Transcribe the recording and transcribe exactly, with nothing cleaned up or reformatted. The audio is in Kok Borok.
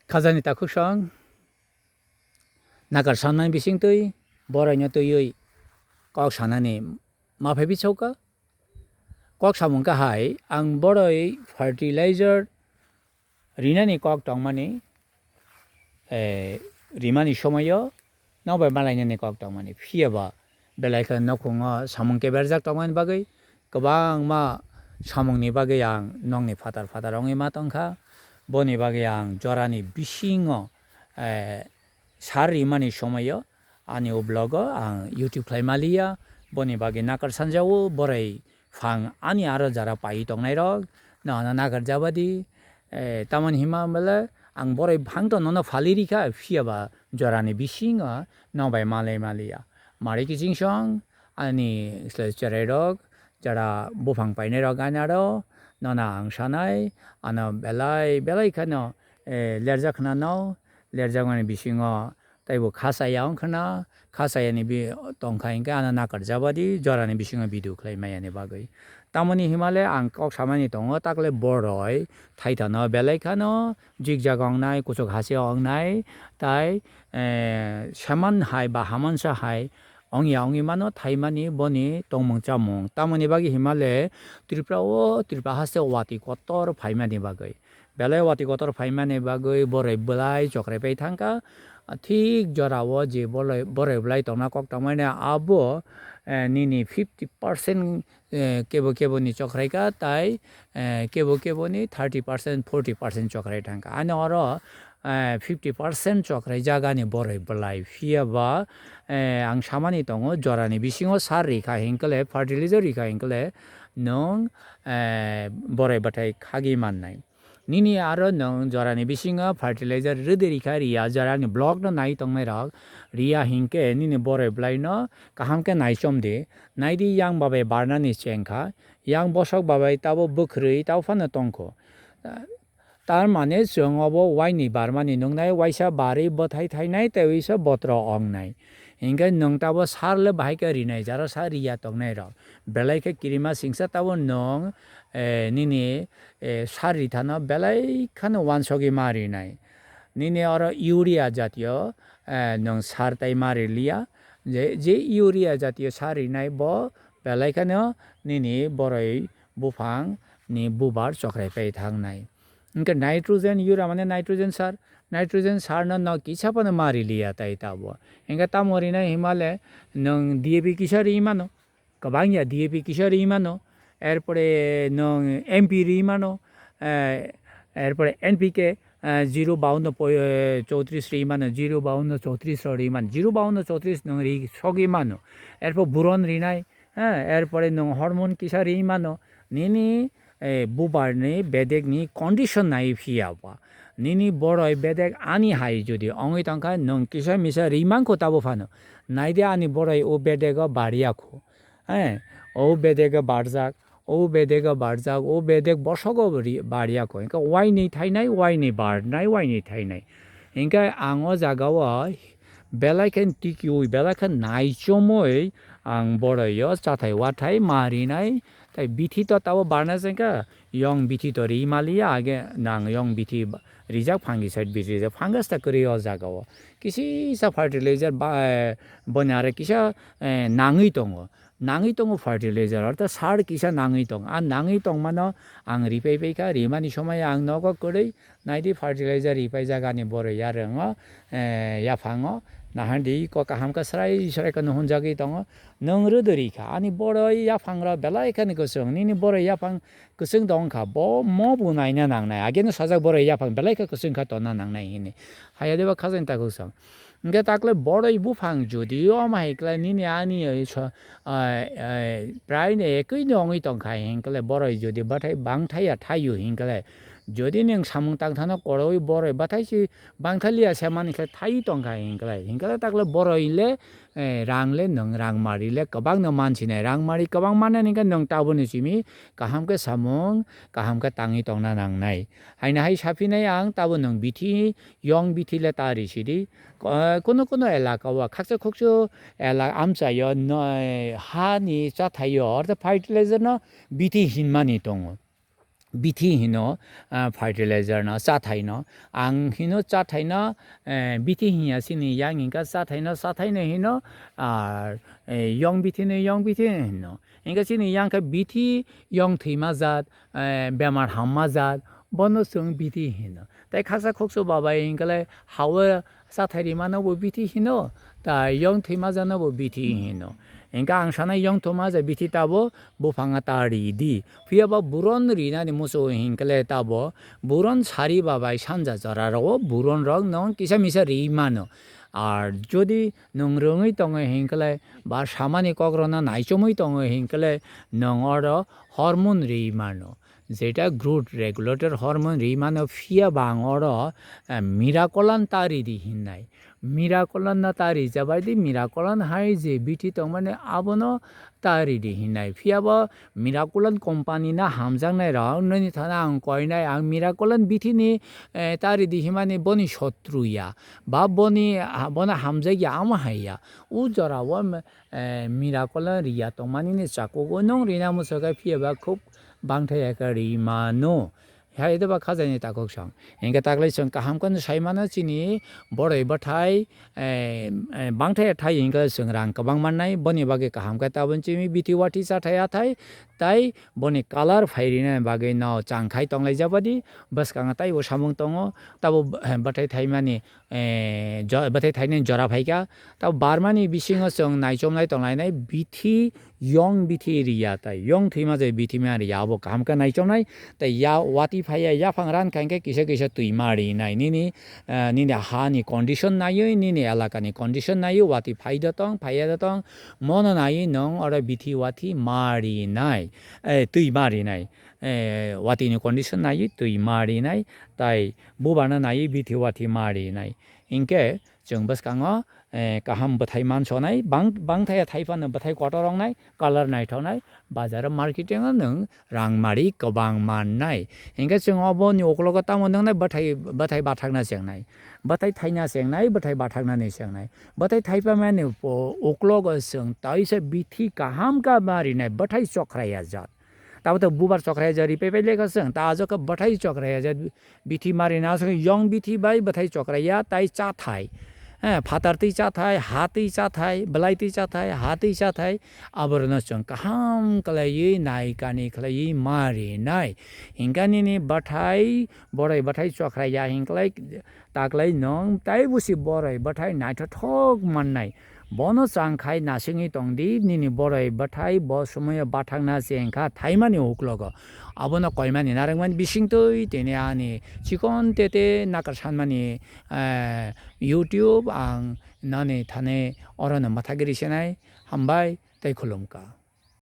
Khajani takhuk song, nakar sanai bising twi, boraino twiwi kok sanani ma phaibi chauka. Kok samung kahai, ang boroi fertilizer rinani kok tongmani, eh, rimani somoyo, nobai malainani kok tongmani. Phiya ba belai khe nokhungo samung keberjak tongmani bagwi, kwbangma samungni bagwi ang nokni phatar phatar wngwi ma tongkha. Boni bagwi ang jorani bisingo, eh, sar rimani somoyo ani o vlog o ang YouTube khlai maliya. Boni bagwi nakar sanjao, borai phang ani aro jara pai tongnai rok, no, no nakar jabadi. Eh, tamoni hima bele ang borai phang to nono phali rikha, phiya ba jorani bisingo nobai malai maliya. Mari kiching song ani sle cherai rok, jara buphang painai rok ani aro, nono ang sanai, ano belai, belai kheno, eh, lerjak khna no, lerjakmani bisingo taibo khachaya wngkhna, khachayani bi-, tongkha hinkhe ano nakar jabadi jorani bisingo video khlai mayani bagwi. Tamoni himale ang kok samani tongo, takle boroi thaithano belai khano jikjak wngnai, kuchuk hachaya wngnai, tai, eh, seman hai ba hamansa hai wngya wngwi mano thaimani boni tongmung chamung. Tamoni bagwi himale Tripura o, Tripura haste watwi kotor phaimani bagwi. Belai watwi kotor phaimani bagwi boroi bwlai chokrai pai thangkha. Thik jorao je bolai-, boroi bwlai tongna kok tangmani abo, eh, nini fifty percent, eh, kebo keboni chokrai kha, tai, eh, kebo keboni thirty percent, forty percent chokrai thangkha. Ani oro, eh, fifty percent chokrai jagani boroi bwlai. Phiya ba, eh, ang samani tongo, jorani bisingo sar rikha hinkle, fertilizer rikha hinkle, nwng, eh, boroi bwthai khagwi mannai. Nini aro nwng jorani bisingo fertilizer rwdi rikha riya, jorani vlog no nai tongnai rok riya hinkhe nini boroi bwlai no kaham khe naichom di. Naidi, yang babai barnani chengkha, yang bosok babai tabo bwkhrwi tabo phano tongkho. Tar mane chwng obo waini barmani nungnai, waisa barwi bwthai thainai tei waisa botro ongnai. Hinkhe nwng tabo sar le bahai khe rinai, jaro sa riya tongnai rok. Belai khe kirima singsa tabo nwng, eh, nini, eh, sar rithano belai kheno wansogwi ma rinai. Nini oro urea jatiyo, eh, nwng sar tai ma riliya. Je, je urea jatiyo sar rinai bo belai kheno nini boroi buphang ni bubar chokrai pai thangnai. Hinkhe nitrogen, urea mane nitrogen sar, nitrogen sar no, no kisa phano ma riliya tai tabo. Hinkhe tamo rinai himale nwng D A P kisa ri mano, kwbang ya D A P kisa ri mano, erpore nwng M P ri mano, eh, erpore N P K, eh, zero baunno po-, eh, chowtris ri mano, zero baunno chowtris ro ri mano, zero baunno chowtris nwng ri sogwi mano, erpor boron rinai, eh, erpore nwng hormone kisa ri mano, nini, eh, bubar ni bedek ni condition nai phiya ba. Nini boroi bedek ani hai jodi ongwi tongkha, nwng kisa misa ri mankho tabo phano. Naidi ani boroi o bedego bariya kho. Eh, o bedego barjak, o bedego barjak, o bedek bosogo ri-, bariya kho. Hinkhe waini thainai, waini barnai, waini thainai. Hinkhe ang o jagao belai khe tikiui, belai khe naichomui ang boroi o chathai wathai ma rinai, tai bithi to tabo barna chengkha, yong bithi to ri maliya, age nang yong bithi ba-, rijak, fungicide bithi rijak, fungus ta kwrwi o jagao. Kisisa fertilizer ba, boni aro kisa, eh, nangwi tongo. Nangwi tongo fertilizer, ortho sar kisa nangwi tong. A nangwi tongmano ang ripai paikha, rimani somoi ang nogo kwrwi, naidi fertilizer ripai jagani boroi yarango, eh, yaphango, nahardi ko kaham khe srai srai khe nuhunjagwi tongo. Nwng rwdwrwi kha, ani boroi yaphangrok belai khani kwchwng, nini boroi yaphang kwchwng tong kha, bo mo bo naina nangnai, ageno sajak boroi yaphang belai khe kwchwng kha tonna nangnai hini. Haya deba khajani takhuk song. Hinkhe takle boroi buphang jodi omo hai khlai nini ani, eh, so-, eh, eh, prai no ekoi no wngwi tong kha hinkhe boroi jodi bathai bangthai ya thaio hinkhe, jodi nwng samung tangthano koroi boroi bathai se bangthai liya se mani khe thai tong kha hinkhe, hinkhe takle boroi le, eh, rang le nwng rang mari le kwbang no mansinai, rang mari kwbang mannani hinkhe nwng taboni simi kaham khe samung kaham khe tangwi tongna nangnai. Haino hai saphinai ang, tabo nwng bithi, yong bithi le ta ri sidi. Ko-, kuno kuno elaka o khaksa khuksu ela-, amchaio no, hani chathaio ortho fertilizer no bithi hinmani tongo. bithi hino, ah, fertilizer no, chathai no. Ang hino chathai no, eh, bithi hinya sini yang hingka chathai no, chathai no hino, ar, eh, yong bithi no, yong bithi no hino. Hingka sini yang khe bithi yong thwima jat, eh, bemar hamma jat, bono chwng bithi hino. Tai khaksa khuksu babai hingkhe lai hawa chathai rimano bo bithi hino, tai yong thwima jano bo bithi hino. Hingkhe ang sanai yong thwima ja bithi tabo buphanga ta ri di. Phiya ba buron rinani muchungo hingkhe lai tabo buron sari babai sanja jora rogo buron rok no kisa misa ri mano. Ar jodi nwng rwngwi tongo hingkhe lai ba samani kok rokno naichomwi tongo hingkhe lai nwng oro hormone ri mano. Jeta growth regulator hormone ri mano phiya ba ang oro, eh, miracolan ta ri di hinnai. Miracolan no ta ri jabai di, miracolan hai je bithi tongmani abono ta ri di hinnai. Phiya bo miracolan company no hamjaknai rok nini thana ang koinai, ang miracolan bithi ni, eh, ta ri di himani boni sotru ya. Ba boni, ah, bono hamjak ya, amo hai ya. U jora o, eh, miracolan ri ya tongmani ni chakugo nwng rina muchung khe phiya ba khub bangthai ya khe ri mano. Hai de ba khajaini takhuk song. Hingke taklai chwng kaham khe sai mano chini boroi bwthai, eh, eh, bangthai thai hingke chwng rang kwbang mannai, boni bagwi kaham khe tabun chini bithi wathi chathai athai, tai boni colour phai rina bagwi no chang khai tonglai jabadi, bwskango taibo samung tongo, tabo, eh, bwthai thaimani, eh, jo-, bwthai thainani jora phaikha. Tabo barmani bisingo chwng naichomnai tonglainai bithi, yong bithi riya tai, yong thwima je bithi ma riya, abo kaham khe naichomnai. Tai ya watwi phaiya, yaphang ran kha hingkhe kisa kisa twi ma rinai. Nini, eh, nini hani condition naiwi, nini elakani condition naiwi, watwi phai da tong, phaiya da tong, mono naiwi nwng oro bithi wathi ma rinai, eh, twi ma rinai. Eh, watwi ni condition naiwi twi ma rinai, tai bubarno naiwi bithi wathi ma rinai. Hinkhe chwng bwskango, eh, kaham bwthai mansonai, bang-, bangthai thai phano bwthai kotor wngnai, colour naithoknai, bazaro marketing o nwng rang mari kwbang mannai. Hinkhe chwng oboni uklogo tamo nwngnai bwthai, bwthai bathakna chengnai, bwthai thaina chengnai, bwthai bathaknani chengnai. Bwthai thaipamani po-, uklogo chwng taisa bithi kaham khe ma rinai bwthai chokhraiya jat. Tabo to bubar chokrai jari pepai lekha chwng, ta ajok khe bwthai chokrai ya, je bithi mari na aswk yong bithi bai bwthai chokrai ya, tai cha thai. Eh, phatar twi cha thai, ha twi cha thai, bwlai twi cha thai, ha twi cha thai, aborno chwng kaham khlaiwi nai kani khlaiwi ma rinai. Hinkhe nini bwthai, boroi bwthai chokrai ya hinklai, taklai nwng tai busi boroi bwthai naithothok mannai. Bono chang khai nasingwi tong di, nini boroi bwthai bo somoio bathakna cheng kha thaimani uklogo. Abono koimani narwkmani bisingtwi tini ani chikon tete nakar sanmani, eh, YouTube ang nani thani orono mwthagwi risinai. Hambai tei khulumkha.